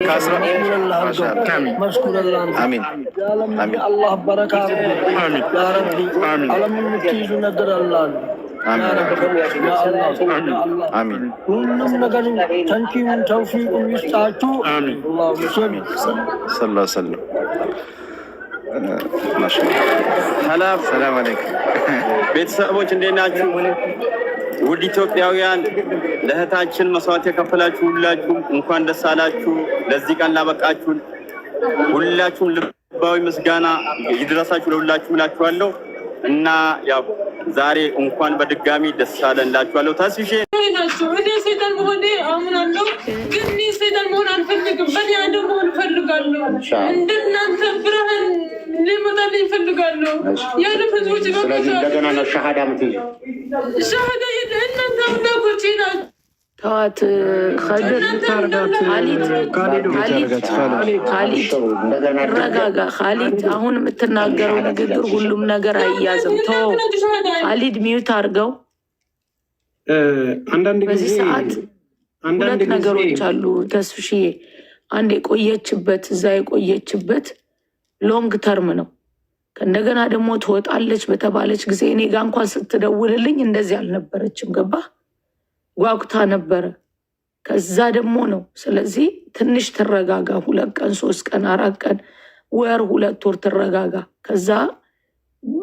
ከአስራ መሽኩረላ አድርገው፣ መሽኩረላ አድርገው። አሚን። የዓለም አሚን። አላህ በረካ አድርገው። አሚን። ያ ረቢ። አሚን። ዓለምን የምትይዙ ነገር አላህ አሚን። ያ ረቢ፣ ያ አላህ፣ ያ አላህ። አሚን። ሁሉም ነገር ተንኪውን ተውፊቁን ይስጣችሁ። አሚን። አላሁ ሰሊ ሰለላሁ ዐለይሂ ወሰለም። ማሻአላህ። ሰላም። ሰላም አለይኩም። ቤተሰቦች፣ እንዴት ናችሁ? ውድ ኢትዮጵያውያን፣ ለእህታችን መስዋዕት የከፈላችሁ ሁላችሁም እንኳን ደስ አላችሁ። ለዚህ ቀን ላበቃችሁን ሁላችሁም ልባዊ ምስጋና ይድረሳችሁ ለሁላችሁም እላችኋለሁ። እና ያው ዛሬ እንኳን በድጋሚ ደስ አለን እላችኋለሁ። ተስፍሼ ናቸው። እኔ ሰይጣን መሆኔ አምናለሁ፣ ግን እኔ ሰይጣን መሆን አልፈልግም። በእኔ አደም መሆን እፈልጋለሁ። እንደናንተ ብርሃን ሊመጣልኝ እፈልጋለሁ። የዓለም ህዝቦች ስለዚህ እንደገና ነው ሻሃዳ የምትይዙ? ሻሃዳ እናንተ አምላኮቼ ናቸው። ተዋት ከድር፣ ካሊድ፣ ካሊድ፣ እንደገና ረጋጋ ካሊድ። አሁን የምትናገረው ንግግር ሁሉም ነገር አይያዝም። ተወው ካሊድ፣ mute አድርገው። አንዳንድ ጊዜ በዚህ ሰዓት አንዳንድ ሁለት ጊዜ ነገሮች አሉ ተስፍሽዬ። አንድ የቆየችበት፣ እዛ የቆየችበት long term ነው። ከእንደገና ደግሞ ትወጣለች በተባለች ጊዜ እኔ ጋ እንኳን ስትደውልልኝ እንደዚህ አልነበረችም። ገባ ጓጉታ ነበረ። ከዛ ደግሞ ነው። ስለዚህ ትንሽ ትረጋጋ። 2 ቀን፣ 3 ቀን፣ 4 ቀን፣ ወር፣ 2 ወር ትረጋጋ። ከዛ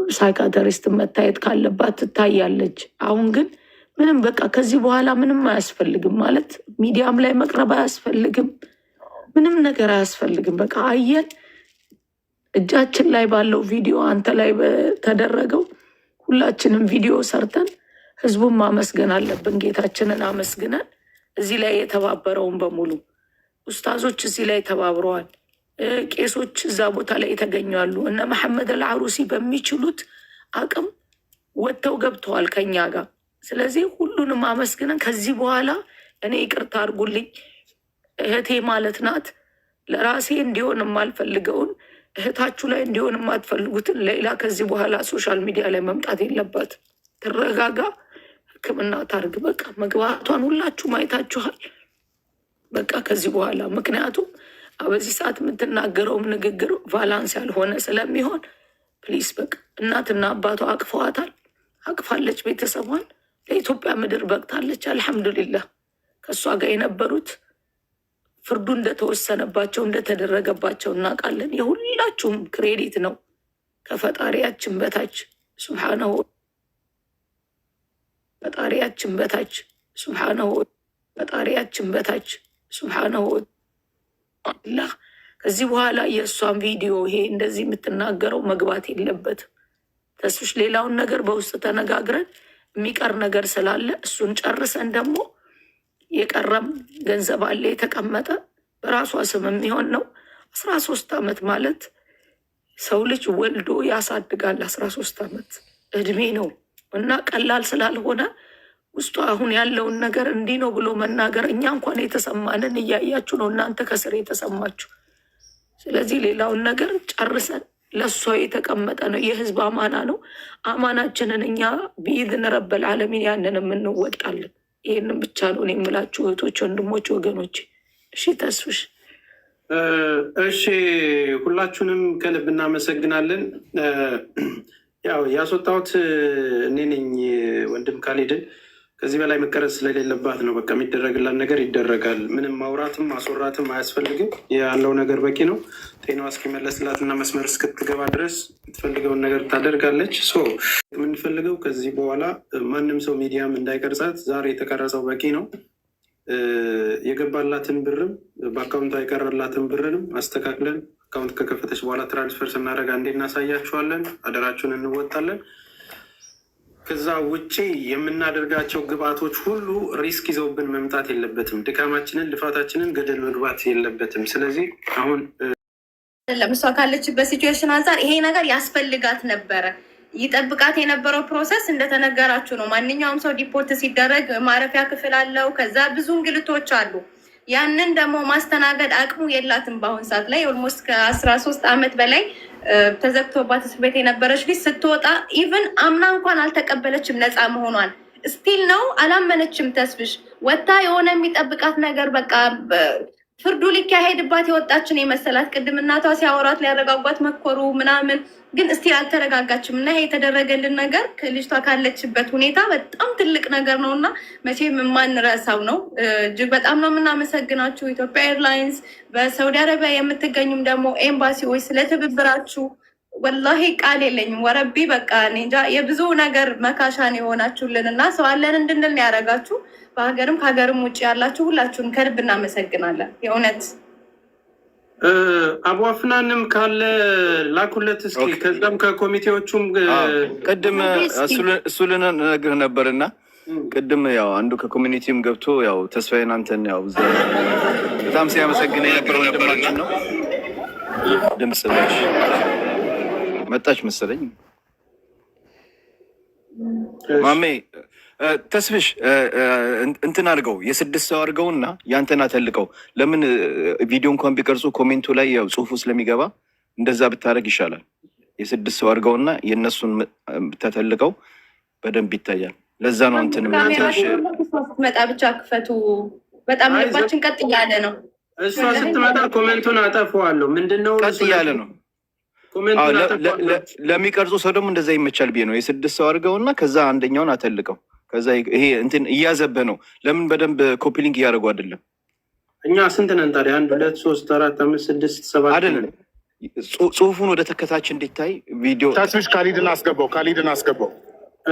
psychiatrist መታየት ካለባት ትታያለች። አሁን ግን ምንም በቃ ከዚህ በኋላ ምንም አያስፈልግም፣ ማለት ሚዲያም ላይ መቅረብ አያስፈልግም። ምንም ነገር አያስፈልግም። በቃ አየን፣ እጃችን ላይ ባለው ቪዲዮ፣ አንተ ላይ በተደረገው ሁላችንም ቪዲዮ ሰርተን ህዝቡን ማመስገን አለብን። ጌታችንን አመስግነን እዚህ ላይ የተባበረውን በሙሉ፣ ኡስታዞች እዚህ ላይ ተባብረዋል። ቄሶች እዛ ቦታ ላይ የተገኙ፣ እነ መሐመድ አልዓሩሲ በሚችሉት አቅም ወጥተው ገብተዋል ከኛ ጋር። ስለዚህ ሁሉንም አመስግነን ከዚህ በኋላ እኔ ይቅርታ አድርጉልኝ፣ እህቴ ማለት ናት። ለራሴ እንዲሆን የማልፈልገውን፣ እህታችሁ ላይ እንዲሆን የማትፈልጉትን ሌላ ከዚህ በኋላ social media ላይ መምጣት የለባትም። ትረጋጋ፣ ሕክምና ታርግ። በቃ መግባቷን ሁላችሁ ማየታችኋል። በቃ ከዚህ በኋላ ምክንያቱም በዚህ ሰዓት የምትናገረውም ንግግር balance ያልሆነ ስለሚሆን please በቃ እናትና አባቷ አቅፈዋታል፣ አቅፋለች ቤተሰቧን፣ ለኢትዮጵያ ምድር በቅታለች። አልሐምዱሊላህ። ከእሷ ጋር የነበሩት ፍርዱ እንደተወሰነባቸው እንደተደረገባቸው እናውቃለን። የሁላችሁም credit ነው ከፈጣሪያችን በታች ሱብሓነሁ፣ ፈጣሪያችን በታች ሱብሓነሁ፣ ፈጣሪያችን በታች ሱብሓነሁ ላ ከዚህ በኋላ የእሷን ቪዲዮ ይሄ እንደዚህ የምትናገረው መግባት የለበትም። ተስፍሽ፣ ሌላውን ነገር በውስጥ ተነጋግረን የሚቀር ነገር ስላለ እሱን ጨርሰን ደግሞ የቀረም ገንዘብ አለ የተቀመጠ፣ በራሷ ስም የሚሆን ነው። 13 ዓመት ማለት ሰው ልጅ ወልዶ ያሳድጋል። 13 ዓመት እድሜ ነው እና ቀላል ስላልሆነ ውስጡ አሁን ያለውን ነገር እንዲህ ነው ብሎ መናገር፣ እኛ እንኳን የተሰማንን እያያችሁ ነው እናንተ ከስር የተሰማችሁ። ስለዚህ ሌላውን ነገር ጨርሰን ለእሷ የተቀመጠ ነው፣ የህዝብ አማና ነው። አማናችንን እኛ ቢኢዝን ረበል ዓለሚን ያንን የምንወጣለን። ይህንን ብቻ ነው እኔ የምላችሁ እህቶች፣ ወንድሞች፣ ወገኖች። እሺ ተስፍሽ። እሺ፣ ሁላችሁንም ከልብ እናመሰግናለን። ያው ያስወጣሁት እኔ ነኝ ወንድም ካሊድን። ከዚህ በላይ መቀረጽ ስለሌለባት ነው። በቃ የሚደረግላት ነገር ይደረጋል። ምንም ማውራትም ማስወራትም አያስፈልግም። ያለው ነገር በቂ ነው። ጤናዋ እስኪመለስላት እና መስመር እስክትገባ ድረስ የምትፈልገውን ነገር ታደርጋለች። So የምንፈልገው ከዚህ በኋላ ማንም ሰው ሚዲያም እንዳይቀርጻት፣ ዛሬ የተቀረጸው በቂ ነው። የገባላትን ብርም በአካውንቷ የቀረላትን ብርንም አስተካክለን አካውንት ከከፈተች በኋላ transfer ስናደርግ አንዴ እናሳያችኋለን። አደራችሁን እንወጣለን። ከዛ ውጪ የምናደርጋቸው ግብአቶች ሁሉ risk ይዘውብን መምጣት የለበትም። ድካማችንን፣ ልፋታችንን ገደል መግባት የለበትም። ስለዚህ አሁን አይደለም፣ እሷ ካለችበት situation አንጻር ይሄ ነገር ያስፈልጋት ነበረ። ይጠብቃት የነበረው process እንደተነገራችሁ ነው። ማንኛውም ሰው deport ሲደረግ ማረፊያ ክፍል አለው። ከዛ ብዙ እንግልቶች አሉ። ያንን ደግሞ ማስተናገድ አቅሙ የላትም። በአሁን ሰዓት ላይ almost ከ13 አመት በላይ ተዘግቶባት እስር ቤት የነበረች ልጅ ስትወጣ even አምና እንኳን አልተቀበለችም ነፃ መሆኗን። Still ነው አላመነችም። ተስፍሽ፣ ወታ የሆነ የሚጠብቃት ነገር በቃ ፍርዱ ሊካሄድባት የወጣችን የመሰላት። ቅድም እናቷ ሲያወራት ሊያረጋጓት መኮሩ ምናምን፣ ግን እስቲ አልተረጋጋችም። እና ይሄ የተደረገልን ነገር ልጅቷ ካለችበት ሁኔታ በጣም ትልቅ ነገር ነው እና መቼም የማንረሳው ነው። እጅግ በጣም ነው የምናመሰግናችሁ ኢትዮጵያ Airlines፣ በሳውዲ አረቢያ የምትገኙም ደግሞ ኤምባሲዎች ስለ ትብብራችሁ ወላሂ ቃል የለኝም። ወረቢ በቃ እኔ እንጃ፣ የብዙ ነገር መካሻን የሆናችሁልን እና ሰው አለን እንድንል ያደረጋችሁ፣ በሀገርም ከሀገርም ውጭ ያላችሁ ሁላችሁን ከልብ እናመሰግናለን። የእውነት። አቡ አፍናንም ካለ ላኩለት እስኪ። ከዛም ከኮሚቴዎቹም። ቅድም እሱ ልነግርህ ነበርና ቅድም ያው አንዱ ከ community ውም ገብቶ ያው ተስፋዬን አንተን ያው በጣም ሲያመሰግን የነበረ ወንድማችን ነው። ድምፅ ነሽ መጣች መሰለኝ። ማሜ ተስፍሽ እንትን አድርገው፣ የስድስት ሰው አድርገውና ያንተን አተልቀው። ለምን ቪዲዮ እንኳን ቢቀርጹ comment ኡ ላይ ያው ጽሁፉ ስለሚገባ እንደዛ ብታደርግ ይሻላል። የስድስት ሰው አድርገውና የእነሱን ብታተልቀው በደንብ ይታያል። ለዛ ነው እንትን ትንሽ ስትመጣ ብቻ ክፈቱ። በጣም ልባችን ቀጥ እያለ ነው። እሷ ስትመጣ comment ኡን አጠፋዋለሁ። ምንድነው? ቀጥ እያለ ነው። Comment ኡን አጠፋዋለሁ። ለሚቀርጹ ሰው ደግሞ እንደዛ ይመቻል ብዬ ነው። የስድስት ሰው አድርገውና ከዛ አንደኛውን አተልቀው። ከዛ ይሄ እንትን እያዘበህ ነው። ለምን በደንብ copy link እያደረጉ አይደለም? እኛ ስንት ነን ታዲያ? አንድ፣ ሁለት፣ ሶስት፣ አራት፣ አምስት፣ ስድስት፣ ሰባት። አይደለም፣ ጽሁፉን ወደ ተከታች እንዲታይ ቪዲዮ። ተስፍሽ ካሊድን አስገባው፣ ካሊድን አስገባው።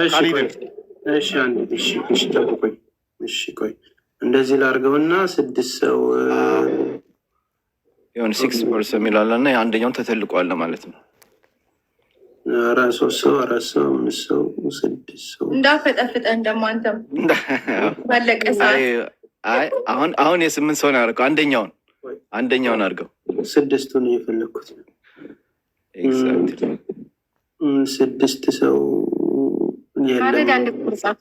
እሺ። ካሊድን። ቆይ። እሺ አንዴ፣ እሺ እሺ፣ ጠብቆኝ። እሺ ቆይ፣ እንደዚህ ላድርገውና ስድስት ሰው የሆነ six person የሚላለ እና አንደኛውን ተተልቋለ ማለት ነው። አራት፣ ሶስት ሰው፣ አራት ሰው፣ አምስት ሰው፣ ስድስት ሰው። እንዳፈጠፍጠን ደግሞ አንተም ባለቀ ሰዓት። አይ፣ አሁን የስምንት ሰው ነው ያደርገው። አንደኛውን አድርገው። ስድስቱን እየፈለግኩት ነው። Exactly. ስድስት ሰው ካሊድ የለም። አንድ ቁጥር ጻፍ።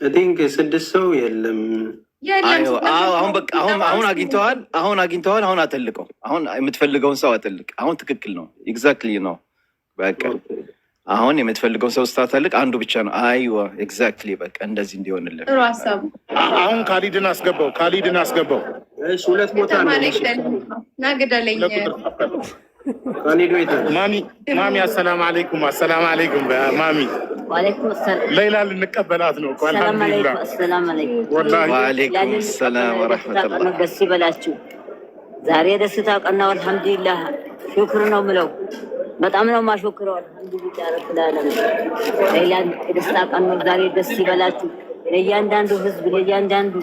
I think ስድስት ሰው የለም። የለም። አዎ አዎ፣ አሁን በቃ አሁን አግኝተዋል። አሁን አግኝተዋል። አሁን አተልቀው። አሁን የምትፈልገውን ሰው አተልቅ። አሁን ትክክል ነው። Exactly ነው። በቃ አሁን የምትፈልገውን ሰው ስታተልቅ አንዱ ብቻ ነው። አይዋ exactly። በቃ እንደዚህ እንዲሆንልን። ጥሩ ሀሳቡ። አሁን ካሊድን አስገባው፣ ካሊድን አስገባው። እሺ ሁለት ቦታ ነው። ና ግደለኝ። ሁለት ቁጥር። ካሊዶ የት አለ? ማሚ ማሚ፣ አሰላም አለይኩም፣ አሰላም አለይኩም ማሚ። ወአለይኩም ሰላም። ሌላ ልንቀበላት ነው እኮ። ሰላም አልሐምዱሊላህ። አለይኩም፣ አሰላም አለይኩም። ወላሂ። ወአለይኩም ሰላም ወረሕመቱላህ። ደስ ይበላችሁ። ዛሬ ደስታ ቀን ነው። አልሐምዱሊላህ ሹክር ነው ምለው። በጣም ነው ማሾክረው። አልሐምዱሊላህ ረብል ዓለሚን። ሌላ የደስታ ቀን ነው ዛሬ። ደስ ይበላችሁ። ለእያንዳንዱ ህዝብ፣ ለእያንዳንዱ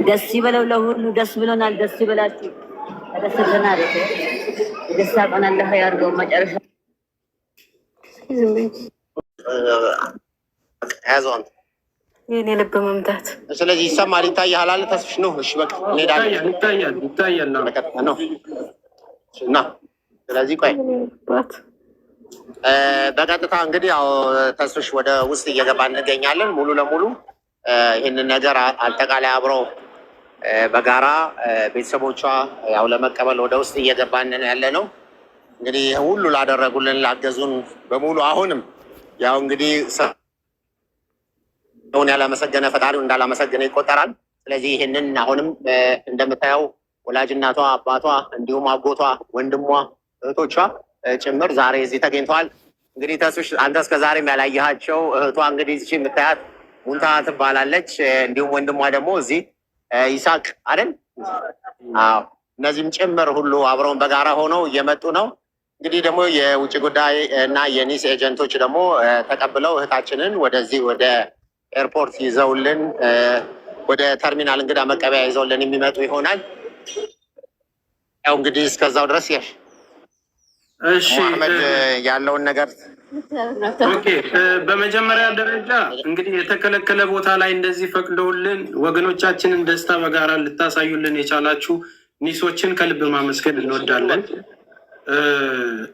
ደስ ይበለው። ለሁሉ ደስ ብሎናል። ደስ ይበላችሁ። ተደስተናል። የደስታ ቀን አላህ ያድርገው መጨረሻ። ዝም በይ። ያዘው አንተ። የኔ ልብ መምታት። ስለዚህ ይሰማል፣ ይታያል አለ ተስፍሽ ነው። እሺ በቃ እንሄዳለን። ይታያል፣ ይታያል፣ ይታያል። በቀጥታ ነው እና ስለዚህ ቆይ ባት በቀጥታ እንግዲህ ያው ተስፍሽ ወደ ውስጥ እየገባ እንገኛለን። ሙሉ ለሙሉ ይህንን ነገር አጠቃላይ አብረው በጋራ ቤተሰቦቿ ያው ለመቀበል ወደ ውስጥ እየገባን ያለ ነው። እንግዲህ ይህ ሁሉ ላደረጉልን ላገዙን በሙሉ አሁንም ያው እንግዲህ ሰውን ያላመሰገነ ፈጣሪው እንዳላመሰገነ ይቆጠራል። ስለዚህ ይህንን አሁንም እንደምታየው ወላጅ እናቷ፣ አባቷ፣ እንዲሁም አጎቷ፣ ወንድሟ፣ እህቶቿ ጭምር ዛሬ እዚህ ተገኝተዋል። እንግዲህ ተስፍሽ አንተ እስከ ዛሬም ያላየሃቸው እህቷ እንግዲህ እዚህ የምታያት ሙንታ ትባላለች። እንዲሁም ወንድሟ ደግሞ እዚህ ይሳቅ አይደል? አዎ፣ እነዚህም ጭምር ሁሉ አብረውን በጋራ ሆነው እየመጡ ነው። እንግዲህ ደግሞ የውጭ ጉዳይ እና የኒስ agent ኦች ደግሞ ተቀብለው እህታችንን ወደዚህ ወደ airport ይዘውልን ወደ ተርሚናል እንግዳ መቀበያ ይዘውልን የሚመጡ ይሆናል። ያው እንግዲህ እስከዛው ድረስ የሽ እሺ አህመድ ያለውን ነገር። Okay፣ በመጀመሪያ ደረጃ እንግዲህ የተከለከለ ቦታ ላይ እንደዚህ ፈቅደውልን ወገኖቻችንን ደስታ በጋራ ልታሳዩልን የቻላችሁ ኒሶችን ከልብ ማመስገን እንወዳለን።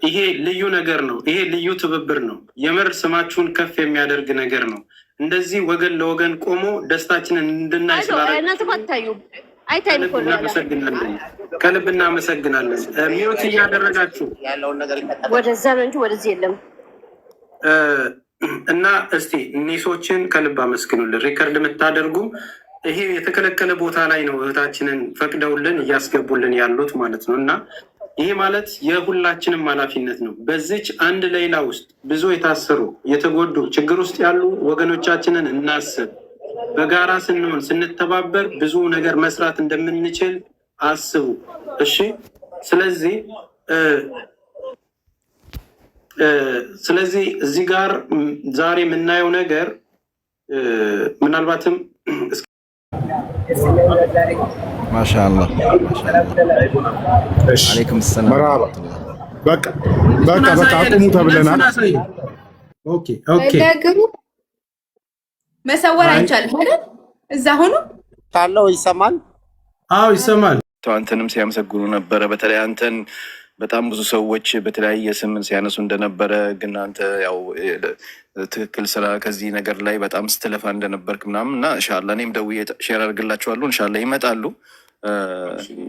ይሄ ልዩ ነገር ነው። ይሄ ልዩ ትብብር ነው። የምር ስማችሁን ከፍ የሚያደርግ ነገር ነው። እንደዚህ ወገን ለወገን ቆሞ ደስታችንን እንድናይ ስላደረግ እናንተ እኮ አትታዩም። አይታይም እኮ ነው። እናመሰግናለን። ከልብ እናመሰግናለን። Mute እያደረጋችሁ ያለውን ነገር ይቀጥላል። ወደዛ ነው እንጂ ወደዚህ የለም። እና እስቲ ኒሶችን ከልብ አመስግኑልን። Record የምታደርጉ ይሄ የተከለከለ ቦታ ላይ ነው እህታችንን ፈቅደውልን እያስገቡልን ያሉት ማለት ነው። እና ይሄ ማለት የሁላችንም ኃላፊነት ነው። በዚች አንድ ሌይላ ውስጥ ብዙ የታሰሩ፣ የተጎዱ፣ ችግር ውስጥ ያሉ ወገኖቻችንን እናስብ። በጋራ ስንሆን፣ ስንተባበር ብዙ ነገር መስራት እንደምንችል አስቡ። እሺ። ስለዚህ እዚህ ጋር ዛሬ የምናየው ነገር ምናልባትም ማሻአላህ። አለይኩም ሰላም። መርሃባ። በቃ በቃ በቃ አቁሙ ተብለናል። Okay። ለ group መሰወር አይቻልም አይደል? እዛ ሆኖ ካለው ይሰማል። አዎ ይሰማል። አንተንም ሲያመሰግኑ ነበረ። በተለይ አንተን በጣም ብዙ ሰዎች በተለያየ ስም ሲያነሱ እንደነበረ፣ ግን አንተ ያው ትክክል ስራ ከዚህ ነገር ላይ በጣም ስትለፋ እንደነበርክ ምናምን። እና እንሻላ እኔም ደውዬ share አድርግላቸዋለሁ። እንሻላ ይመጣሉ።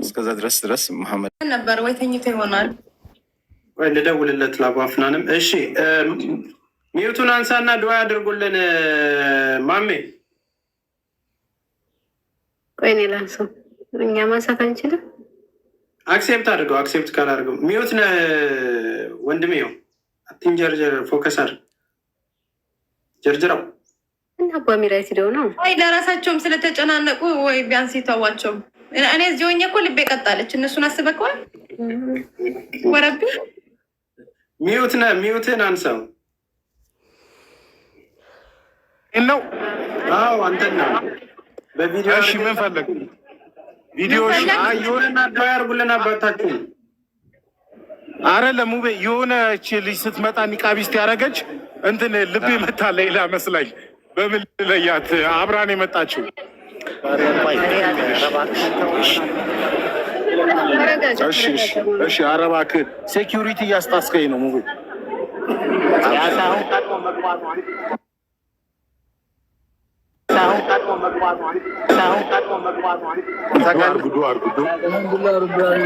እስከዛ ድረስ መሐመድ ነበር ወይ ተኝቶ ይሆናል። ወይ ልደውልለት ለአቡ አፍናንም። እሺ፣ mute ኡን አንሳና ዱዓ ያድርጉልን ማሜ። ቆይ እኔ ላንሳው። እኛ ማንሳት አንችልም። Accept አድርገው። Accept ካላደርገው mute ነህ ወንድሜ። ይኸው አትንጀርጀር፣ focus አድርግ። ጀርጅረው። እና አቡ አሚራ የት ሄደው ነው? ወይ ለራሳቸውም ስለተጨናነቁ ወይ ቢያንስ ይተዋቸው። እኔ እዚህ ሆኜ እኮ ልቤ ቀጣለች። እነሱን አስበከዋል ወረቢ። Mute ነህ፣ mute ን አንሳው። ነው። አዎ አንተን ነው በቪዲዮ። እሺ፣ ምን ፈለግ? ቪዲዮ? እሺ፣ አይ የሆነ ዱዓ ያድርጉልን አባታችን። አይደለም ሙቤ፣ የሆነች ልጅ ስትመጣ ኒቃቢስት ያደረገች እንትን ልቤ መታ ሌላ መስላኝ በምን ልለያት? አብራን የመጣችው። እሺ እሺ። ኧረ እባክህ security እያስጣስከኝ ነው ሙቤ። አርጉዱ አርጉዱ።